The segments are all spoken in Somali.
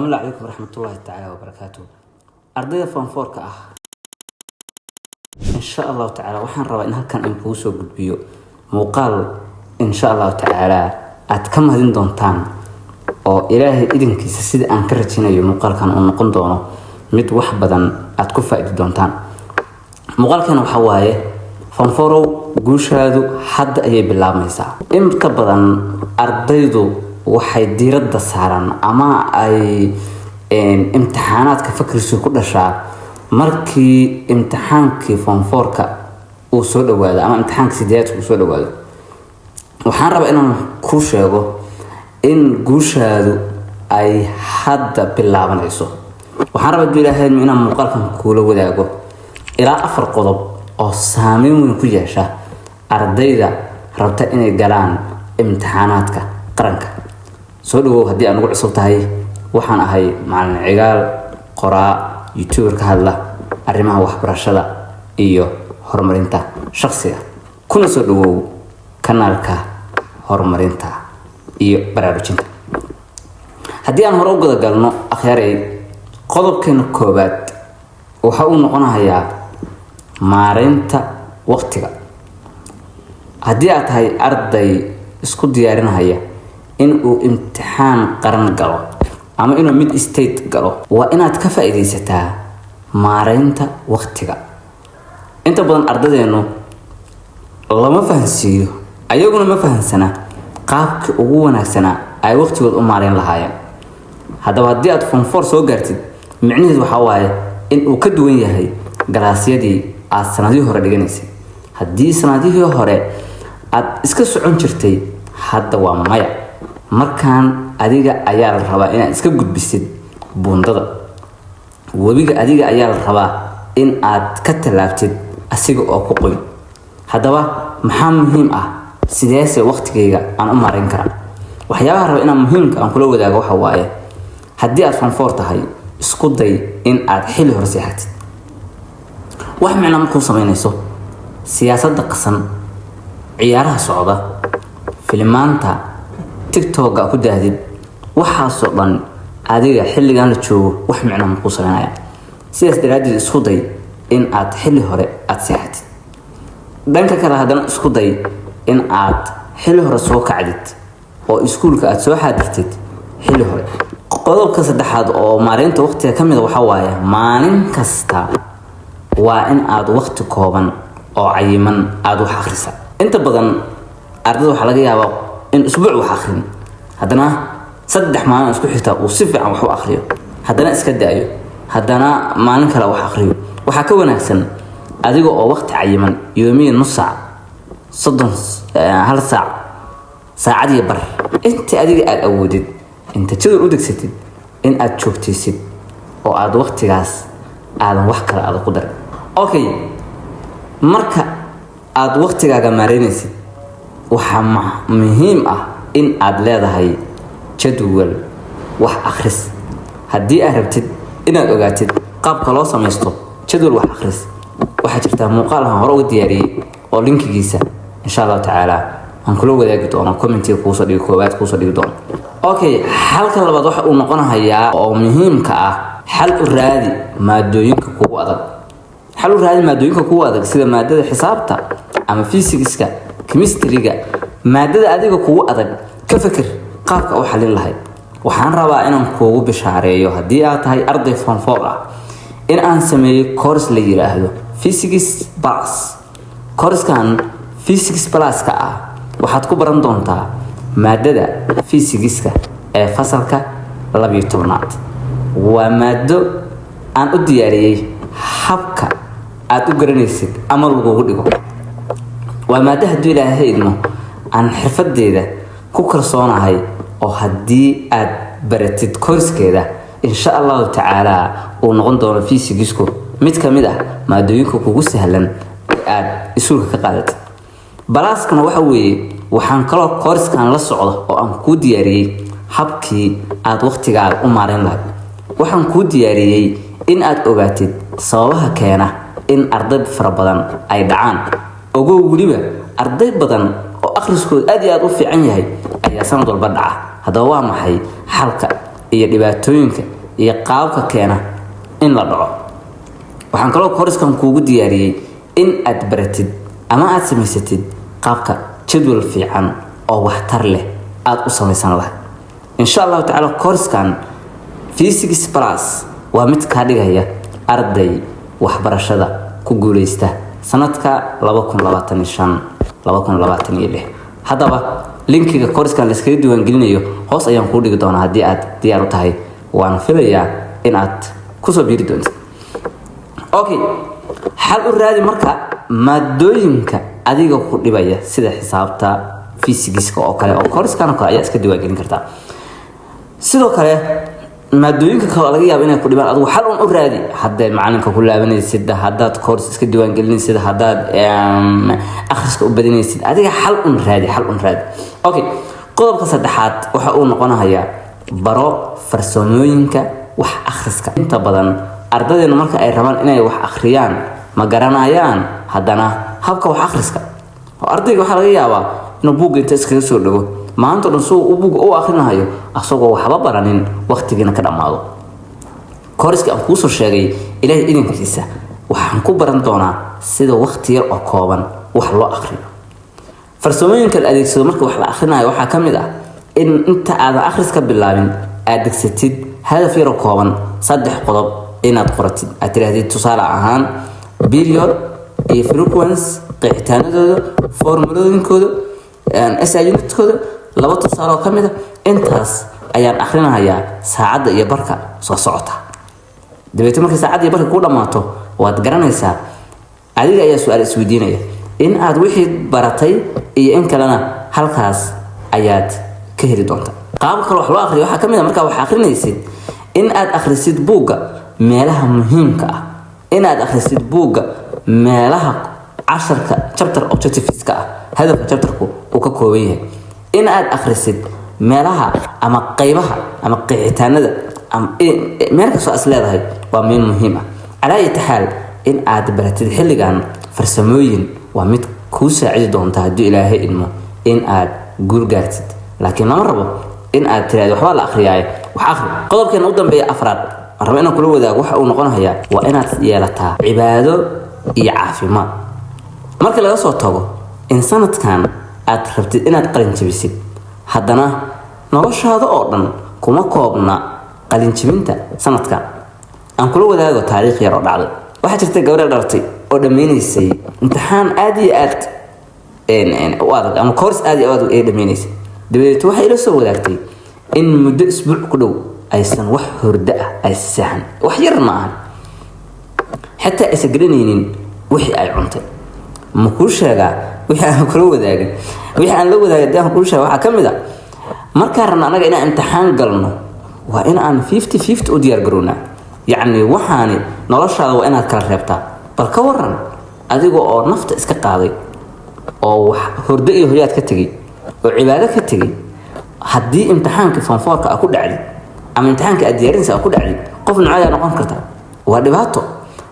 Asalaamu calaykum waraxmatullaahi tacaala wabarakaatu. Ardayda form four-ka ah, insha Allahu tacaala waxaan rabaa in halkan aan kugu soo gudbiyo muuqaal insha Allahu tacaala aad ka mahadin doontaan, oo Ilaahay idinkiisa sida aan ka rajinayo muuqaalkan uu noqon doono mid wax badan aad ku faa-idi doontaan. Muuqaalkan waxaa waaye: form four-ow, guushaadu hadda ayay bilaabmaysaa. In ka badan ardaydu waxay diiradda saaraan ama ay imtixaanaadka fakrisu ku dhashaa markii imtixaankii form four-ka uu soo dhawaado ama imtixaanka sideedaadka uu soo dhawaado. Waxaan rabaa inaan kuu sheego in guushaadu ay hadda bilaabanayso. Waxaan rabaa, haduu Ilaahay inaan muuqaalkan kuula wadaago ilaa afar qodob oo saameyn weyn ku yeesha ardayda rabta inay galaan imtixaanaadka qaranka. Soo dhawow haddii aad nagu cusub tahay. Waxaan ahay Macalin Cigaal, qoraa, YouTuber ka hadla arrimaha waxbarashada iyo horumarinta shaqsiga. Kuna soo dhawow kanaalka horumarinta iyo baraarujinta. Haddii aan hore u gudagalno, akhyaarey, qodobkeena koowaad waxa uu noqonayaa maareynta waqtiga. Haddii aad tahay arday isku diyaarinaya in uu imtixaan qaran galo ama inuu mid state galo, waa inaad ka faa-iideysataa maareynta waqtiga. Inta badan ardadeennu lama fahansiiyo, ayaguna ma fahansana qaabkii ugu wanaagsanaa ay waqtigood u maareyn lahaayeen. Haddaba haddii aad form four soo gaartid, micnaheedu waxaa waaye in uu ka duwan yahay galaasyadii aad sanadihii hore dhiganaysay. Haddii sanadihii hore aad iska socon jirtay, hadda waa maya. Markaan adiga ayaa la rabaa inaad iska gudbisid buundada webiga, adiga ayaa la rabaa in aad ka tallaabtid asiga oo ku qoyn. Haddaba maxaa muhiim ah? Sideese waqtigayga aan u maarayn karaa? Waxyaabaha raba inaan muhiimka aan kula wadaago waxa waaye: haddii aad form four tahay, isku day in aad xilli hore seexatid. Wax micnaa markuu samaynayso siyaasadda qasan, ciyaaraha socda, filimaanta TikTok-ga ku daahdid, waxaasoo dhan adiga xilligan la joogo wax micnaa makuu samaynaya. Sidaas daraaddeed isku day in aad xilli hore aada seexatid. Dhanka kale haddana isku day in aad xilli hore soo kacdid oo iskuulka aad soo xaadirtid xilli hore. Qodobka saddexaad oo maareynta waqtiga ka mida waxaa waaye: maalin kasta waa in aad waqti kooban oo cayiman aada wax akhrisa. Inta badan ardada waxaa laga yaabaa in usbuuc wax akhrin, haddana 3 maalin isku xigta uu si fiican wax u akhriyo, haddana iska daayo, haddana maalin kale wax akhriyo. Waxaa ka wanaagsan adiga oo waqti cayiman, yoomiya nus saac, 30, hal saac, saacad iyo bar, inta adiga aada awoodid, inta jadwal u degsatid, in aad joogtaysid oo aada waqtigaas aadan wax kale aada ku darin. Okay, marka aada waqtigaaga maareynaysid, waxaa muhiim ah in aad leedahay jadwal wax akhris. Haddii aad rabtid inaad ogaatid qaabka loo samaysto jadwal wax akhris, waxaa jirtaa muuqaal aan hore uga diyaariyey oo linkigiisa insha Allahu tacaala aan kula wadaagi doono, comment-iga kuusoo dhigi koowaad kuusoo dhigi doono. Okay, xalka labaad waxa uu noqonahayaa oo muhiimka ah: xal u raadi maadooyinka kugu adag. Xal u raadi maadooyinka kugu adag, sida maadada xisaabta ama physics-ka, chemistry-ga. Maadada adiga kugu adag ka fikir qaabka u xalin lahayd. Waxaan rabaa inaan kuugu bishaareeyo, haddii aad tahay arday form four ah, in aan sameeyo course la yiraahdo Physics Plus. Course-kan Physics Plus-ka ah waxaad ku baran doontaa maadada physics-ka ee fasalka 12aad. Waa maado aan u diyaariyey habka aad u garanaysid ama lagugu dhigo. Waa maado, hadduu Ilaahay idmo, aan xirfadeeda ku kalsoonahay, oo haddii aad baratid course-keeda, insha Allahu tacaala uu noqon doono physics-ku mid ka mid ah maadooyinka kugu sahlan ee aad isuulka ka qaadatid. Plus-kana waxa weeye, waxaan kaloo course-kan la socdo oo aan kuu diyaariyey habkii aad waqtigaaga u maareyn lahayd. Waxaan kuu diyaariyey in aad ogaatid sababaha keena in arday fara badan ay dhacaan. Ogow, weliba arday badan oo akhriskooda aad iyo aad u fiican yahay ayaa sanad walba dhaca. Haddaba waa maxay xalka? iyo dhibaatooyinka iyo qaabka keena in la dhaco. Waxaan kaloo kooriskan kuugu diyaariyey in aad baratid ama aad samaysatid qaabka jadwal fiican oo waxtar leh aada u samaysan lahayd, insha Allahu tacaala. Kooriskan Physics Plus waa mid kaa dhigaya arday waxbarashada ku guuleysta sanadka 2025, 2026. Haddaba linkiga kooriskan layskaga diiwaangelinayo hoos ayaan kuu dhigi doonaa haddii aad diyaar u tahay. Waan filayaa in aad kusoo biiri doontid. Okay, xal u raadi marka maadooyinka adiga ku dhibaya, sida xisaabta, fiisigiska oo kale, oo kooriskan oo kale ayaa iska diiwaangelin kartaa. Sidoo kale maadooyinka kale laga yaabo inay ku dhibaan, adigu xal un u raadi. Haddaad macalinka ku laabanaysid, haddaad course iska diiwaangelinaysid, haddaad akhriska u badinaysid, adiga xal un raadi, xal un raadi. Okay, qodobka saddexaad waxa uu noqonayaa baro farsamooyinka wax akhriska. Inta badan ardadeenu marka ay rabaan inay wax akhriyaan, ma garanayaan haddana habka wax akhriska. Oo ardayga waxaa laga yaabaa inuu buugga inta iskaga soo dhago, maanta dhan suu u buugga u akhrinahayo, asagoo waxba baranin, waqtigiina ka dhammaado. Kooriska aan kuusoo sheegay, Ilaahay idinkiisa, waxaan ku baran doonaa sida waqti yar oo kooban wax loo akhriyo. Farsamooyinka la adeegsado marka wax la akhrinayo waxaa ka mid ah in inta aadan akhriska bilaabin aad degsatid hadaf yaroo kooban, saddex qodob inaad qoratid, aad tidhaahdid tusaale ahaan period iyo frequency, qeexitaanadooda, formulooyinkooda, SI unitkooda, laba tusaale oo ka mid a. Intaas ayaan akhrinahayaa saacadda iyo barka soo socota. Dabeetna markay saacadda iyo barka ku dhammaato, waad garanaysaa, adiga ayaa su-aal isweydiinaya in aad wixii baratay iyo in kalena, halkaas ayaad ka heli doontaa. Qaabka kale wax loo akhriyo waxaa ka mid a, markaa wax akhrinaysid, in aad akhrisid buugga meelaha muhiimka ah, in aad akhrisid buugga meelaha casharka chapter objectiveska ah, hadafka chapterku uu ka kooban yahay, in aad akhrisid meelaha ama qaybaha ama qeexitaanada ama meel kastoo is leedahay waa meel muhiim ah. Calaa ayati xaal, in aad baratid xilligan farsamooyin waa mid kuu saacidi doonta, haddii Ilaahay idmo, in aad guul gaartid. Laakiin lama rabo in aad tiraahdo waxbaa la akhriyaaye wax akhri. Qodobkeena u dambeeya, afraad, aan rabo inaan kula wadaago, waxa uu noqonayaa waa inaad yeelataa cibaado iyo caafimaad. Marka laga soo tago in sanadkan aad rabtid inaad qalin jabisid, haddana noloshaada oo dhan kuma koobna qalinjibinta sanadkan. Aan kula wadaago taariikh yar oo dhacday. Waxaa jirta gabadha dhalatay oo dhammaynaysay imtixaan aad iyo aad u adag ama course aad iyo aad ay dhammaynaysay. Dabadeed waxay ila soo wadaagtay in muddo isbuuc ku dhow aysan wax hurdo ah aysan seexan, wax yar ma ahan, xataa aysan garanaynin wixii ay cuntay. Ma kuu sheegaa wixii aan kula wadaagay? Wixii aan la wadaagay haddii aan kuu sheega, waxaa ka mid a, markaan rabna annaga inaan imtixaan galno, waa in aan 50-50 u diyaar garownaa. Yacni waxaani noloshaada waa inaad kala reebtaa. Bal ka waran adiga oo nafta iska qaaday oo wax hurdo iyo horyaad ka tegay oo cibaado ka tegay, haddii imtixaanka form fourka a ku dhacdid ama imtixaanka aad diyaarinaysa a ku dhacdid, qof noocyadaa noqon karta? Waa dhibaato.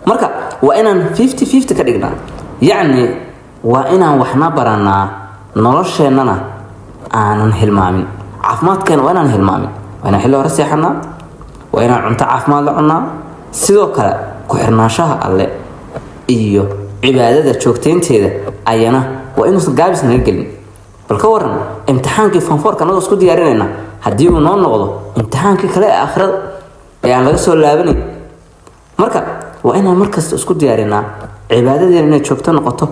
Marka waa inaan 50-50 ka dhignaa. Yacni waa inaan waxna baranaa, nolosheennana aanan hilmaamin, caafimaadkeena waa inaan hilmaamin. Waa inaan xilli hore seexanaa, waa inaan cunto caafimaad la cunnaa. Sidoo kale ku xirnaanshaha Alle iyo cibaadada joogtaynteeda ayana waa inuusan gaabis naga gelin. Bal ka waran imtixaankii form fourka anagoo isku diyaarinayna haddii uu noo noqdo imtixaankii kale ee aakhirada ee aan laga soo laabanayn? Marka waa inaan markasta isku diyaarinaa cibaadadeena inay joogto noqoto,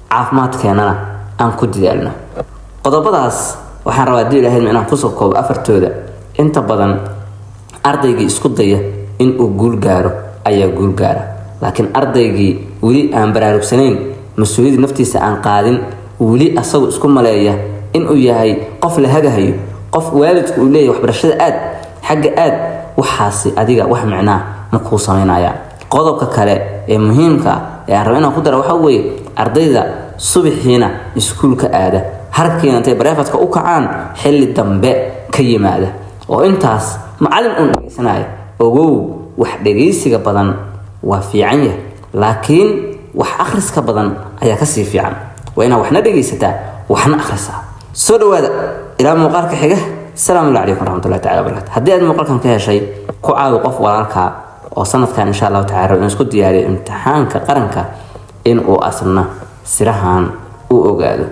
caafimaadkeenana aan ku dadaalno. Qodobadaas waxaan rabaa, haddii Ilahayd, inaan kusoo koobo afartooda. Inta badan ardaygii isku daya inuu guul gaaro ayaa guul gaara, laakiin ardaygii weli aan baraarugsanayn, mas-uuliyadda naftiisa aan qaadin, weli asagu isku maleeya inuu yahay qof la hagahayo, qof waalidku uu leeyahay waxbarashada aad, xagga aad, waxaasi adiga wax micnaa ma kuu samaynayaan. Qodobka kale ee muhiimka ah ee aan rabo inaan ku dara waxa weeye ardayda subaxiina iskuulka aada, harkiina intay bareefadka u kacaan xilli dambe ka yimaada, oo intaas macalin uun dhegaysanaya. Ogow, wax dhegaysiga badan waa fiican yahay, laakiin wax akhriska badan ayaa kasii fiican. Waa inaad waxna dhegaysataa, waxna akhrisaa. Soo dhawaada ilaa muuqaalka xiga. Asalaamu calaykum waraxmatullahi tacala wabarakatu. Haddii aad muuqaalkan ka heshay, ku caawi qof walaalka oo sanadkan insha Allahu tacala rabo inuu isku diyaariyo imtixaanka qaranka in uu asna sirahan u ogaado.